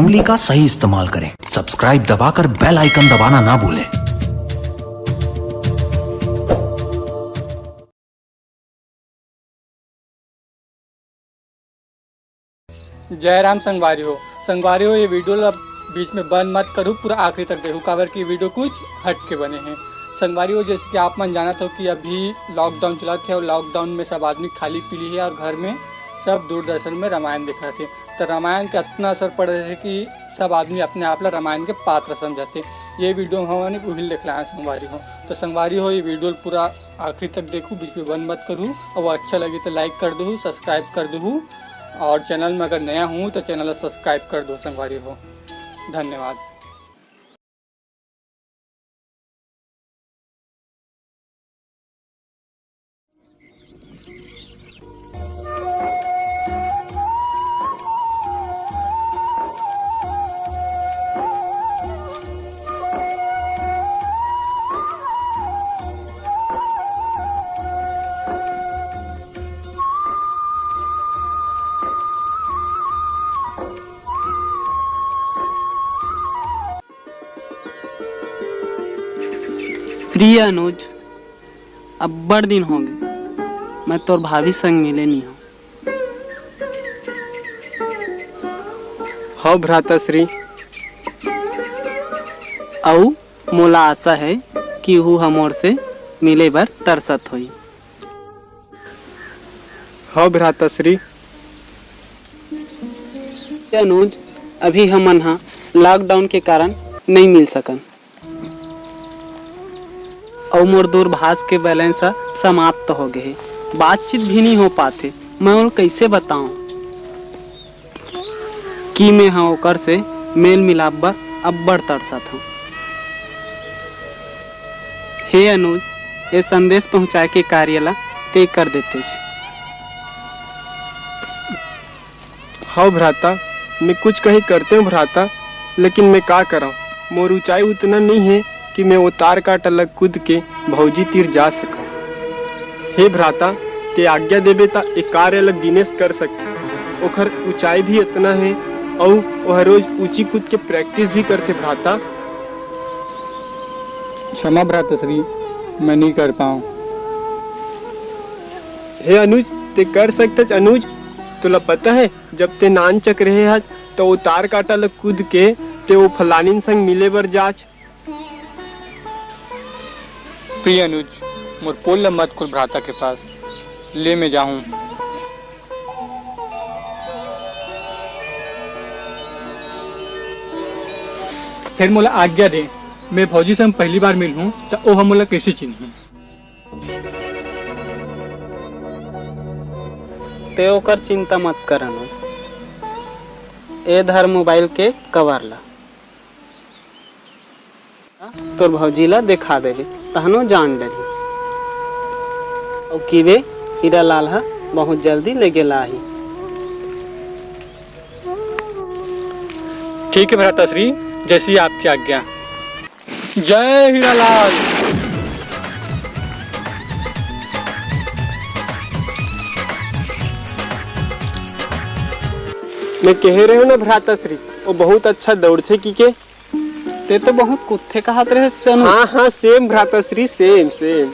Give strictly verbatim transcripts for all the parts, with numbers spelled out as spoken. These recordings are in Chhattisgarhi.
उंगली का सही इस्तेमाल करें। सब्सक्राइब दबाकर बेल आइकन दबाना ना भूलें। जय राम संगवारी हो। संगवारी हो, ये वीडियो ला बीच में बंद मत करू, पूरा आखिरी तक देखू, काबर कि वीडियो कुछ हट के बने हैं। संगवारी हो, जैसे कि आप मन जानत हो कि अभी लॉकडाउन चलत हे और लॉकडाउन में सब आदमी खाली पीली है और घर में सब दूरदर्शन में रामायण देखत हे। तो रामायण के अतना असर पड़ रहे कि सब आदमी अपने आप ला रामायण के पात्र समझत हे। ये वीडियो में हमन उहिल देखला है संगवारी हो। तो संगवारी हो, ये वीडियो पूरा आखिरी तक देखू, बीच में बंद मत करू। और अच्छा लगे तो लाइक कर दू, सब्सक्राइब कर दू, और चैनल में अगर नया हूँ तो चैनल ला सब्सक्राइब कर दो संगवारी हो। धन्यवाद। प्रिय अनुज, अब्बड़ दिन होगे, मैं तोर भाभी संग मिले नी हूँ। हव भ्राताश्री। अउ मोला आशा है कि हू हमोर से मिले बर तरसत होई। हव भ्राताश्री। अनुज, अभी हमन ह लॉकडाउन के कारण नइ मिल सकन, अउ मोर दूरभाष के बैलेंस ह समाप्त हो गे हे। बातचीत भी नइ हो पाथे। मैं ओला कइसे बताऊं कि मैं ह ओकर से मेल मिलाप बर अब्बड़ तरसत हंव। हे अनुज, ए संदेश पहुंचाए के कार्य ला तय कर देतेस। हव भ्राता, मैं कुछ कहीं करते हूँ भ्राता, लेकिन मैं का करव, मोर ऊंचाई उतना नहीं है कि मैं वो तार कांटा ल कूद के भौजी तीर जा सकव। हे भ्राता, ते आज्ञा देबे त ए कार्य ल दिनेश कर सकथे। ओखर ऊंचाई भी अतना हे, अउ ओह रोज ऊंची कूद के प्रैक्टिस भी करथे भ्राता। क्षमा भ्राताश्री, मैं नहीं कर पाऊँ। हे अनुज, ते कर सकथच अनुज। तोला पता है, जब ते नानचक रहे हस, त ओ तार कांटा ल कूद के ते ओ फलानिन संग मिले बर जाच। प्रिय अनुज, मोर पोल ल मत खोल भ्राता के पास, ले मैं जाहूं। फेर मोला आज्ञा दे, मैं भौजी संग पहली बार मिलहूं, त ओह मोला कइसे चिन्ही? ते ओकर चिंता मत कर अनुज। ए धर मोबाइल के कवर ला, तोर भौजी ला देखा देबे, तहनो जान डरही। अउ किबे हीरालाल ह बहुत जल्दी लेगे ला आही। ठीक है भ्राताश्री, जैसी आपकी आज्ञा। जय हीरालाल। मैं कहे रहे हूँ ना भ्राताश्री, वो बहुत अच्छा दौड़थे की के। ते तो बहुत कुत्थे कहत रहे चनु। हाँ हाँ, सेम भ्राताश्री, सेम सेम।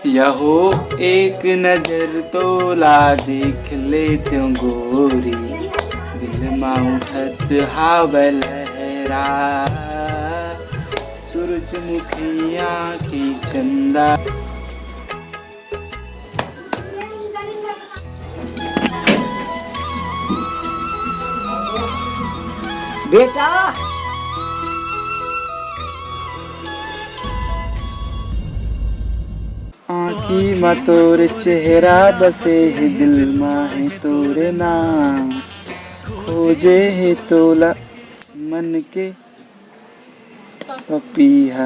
यहो एक नजर तोला देख लेते गोरी, दिल मा उठत हावै लहरा, सूरजमुखिया के चंदा। बेटा, आँखी मा तोर चेहरा बसे हे, दिल मा हे तोर नाम, खोजे हे तोला मन के पपीहा।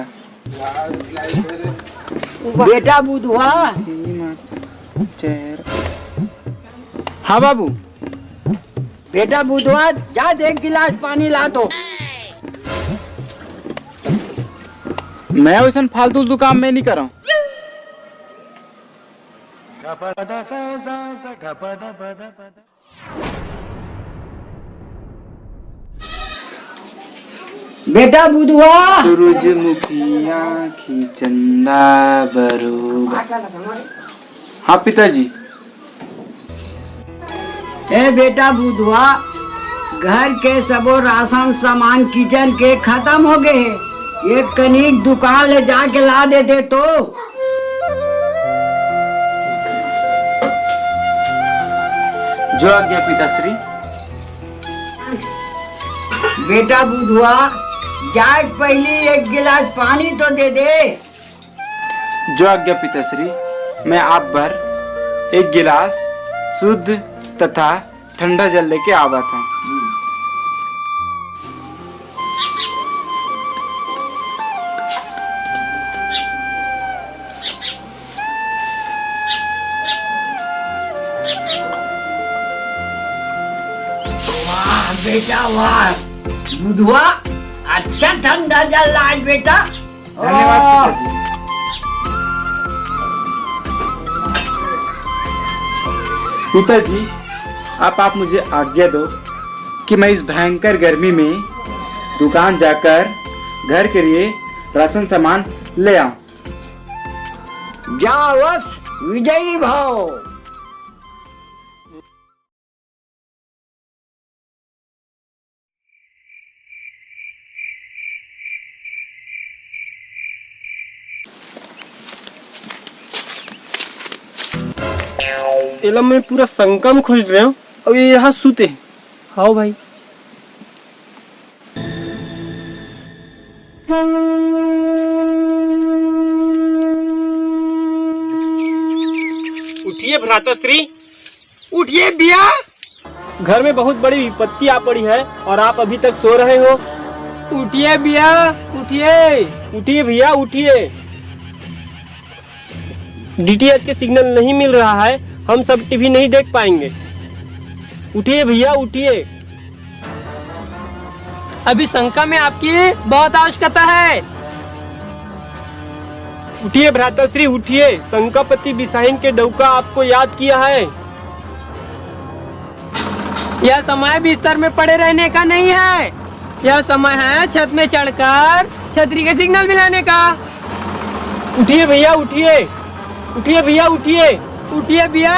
बेटा बुधवा। हाँ बाबू। बेटा बुधवा, जा एक गिलास पानी ला तो। मैं वइसन फालतू उलतू काम मैं नहीं करंव। बेटा बुधवा। सूरजमुखी आँखी चंदा बरोबर। हाँ पिताजी। ए बेटा बुधवा, घर के सबो राशन सामान किचन के खतम हो गए हे। एक कनिक दुकान ले जाके ला देते तो। जो आज्ञा पिताश्री। बेटा बुधवा, जाए के पहली एक गिलास पानी तो दे दे। जो आज्ञा पिताश्री, मैं आप बर एक गिलास शुद्ध तथा ठंडा जल लेके आवत हूँ। वाह बेटा वाह, बुधवा, अच्छा ठंडा जल लाए बेटा। धन्यवाद पिताजी। पिताजी, आप, आप मुझे आज्ञा दो कि मैं इस भयंकर गर्मी में दुकान जाकर घर के लिए राशन सामान ले आऊं। जा वत्स, विजयी भव। एला मैं पूरा संका म खोज रहे हूँ, अउ ये यहाँ सुते हे। हाव भाई। उठिए भ्राताश्री, उठिए भैया। घर में बहुत बड़ी विपत्ति आ पड़ी है और आप अभी तक सो रहे हो। उठिए भैया, उठिए। उठिए भैया, उठिए। डीटीएच के सिग्नल नहीं मिल रहा है, हम सब टीवी नहीं देख पाएंगे। उठिए भैया, उठिए। अभी संका में आपकी बहुत आवश्यकता है। उठिए भ्राताश्री, उठिए। संकापति बिसाहिन के डौका आपको याद किया है। यह समय बिस्तर में पड़े रहने का नहीं है, यह समय है छत में चढ़कर छतरी के सिग्नल मिलाने का। उठिए भैया, उठिए। उठिए भैया, उठिए। उठिए भैया।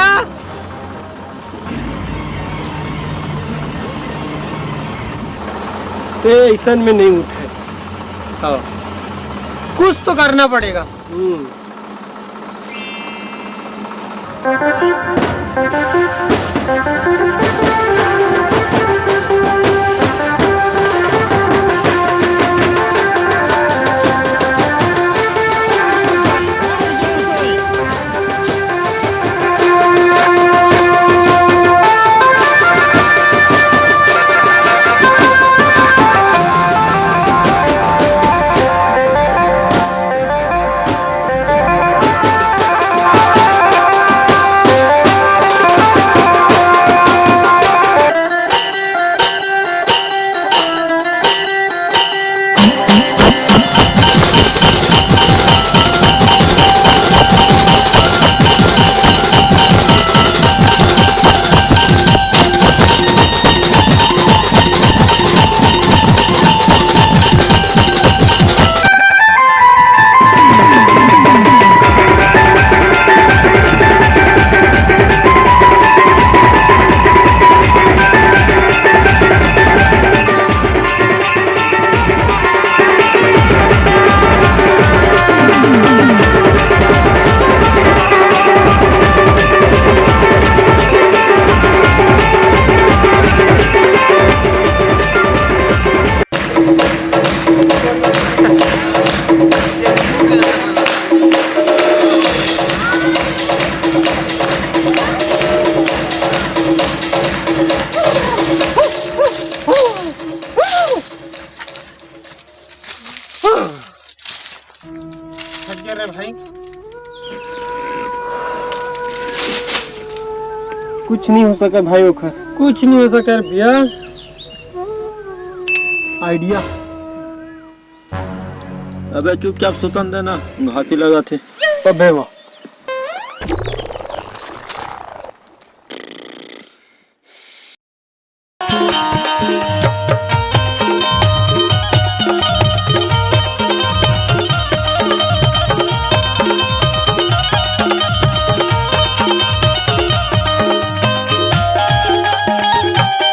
ए, ऐसन में नहीं उठे। हाँ। कुछ तो करना पड़ेगा। हम्म। थक गया रे भाई। कुछ नहीं हो सका भाई ओखर। कुछ नहीं हो सका रे भैया। आइडिया। अबे चुपचाप सुतन देना, घांसी लगाथे। अबे वाह,